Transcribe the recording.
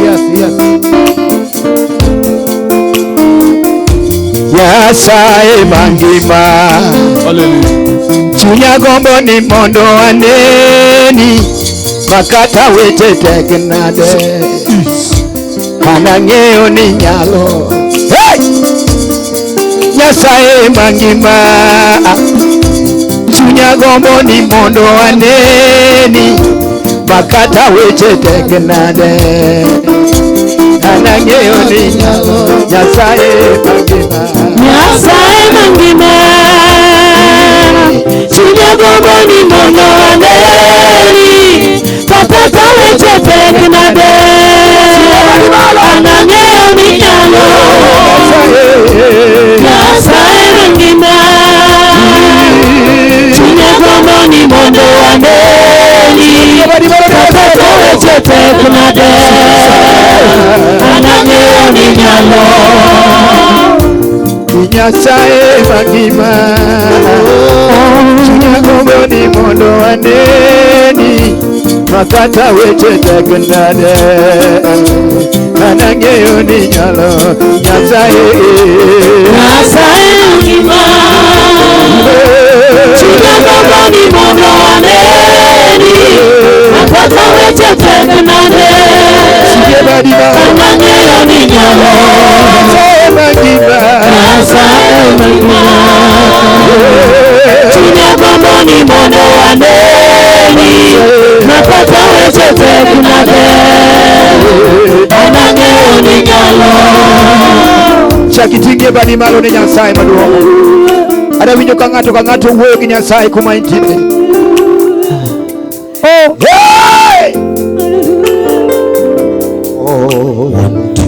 Yes. Nyasaye mangima. Hallelujah. Chunya gombo ni mondo aneni makata weche tek nade an ang'eyo ni nyalo. Hey! Nyasaye mangima, chunya gombo ni mondo aneni makata weche tek nade an ang'eyo ni nyalo. Nyasaye mangima. Nyasaye mangima, chunya gombo ni mondo aneni, kata ka weche tek nade, an ang'eyo ni nyalo. Nyasaye. Nyasaye mangima, chunya gombo ni mondo aneni, kata ka weche tek nade, an ang'eyo ni nyalo. Nyasaye mangima, chunya gombo ni mondo aneni makata weche tek nade an ang'eyo ni nyalo. Nyasaye. Nyasaye mangima, chunya gombo ni mondo aneni, makata weche tek nade, an ang'eyo ni nyalo. Nyasaye mangima. Nyasaye mangima, chunya gombo ni mondo aneni, makata weche tek nade, an ang'eyo ni nyalo. Chak iting'e badi malo ne Nyasaye maduong'. Adawinjo ka ng'ato ka ng'ato wuoyo gi Nyasaye kuma entie. Oh. Hey! Oh.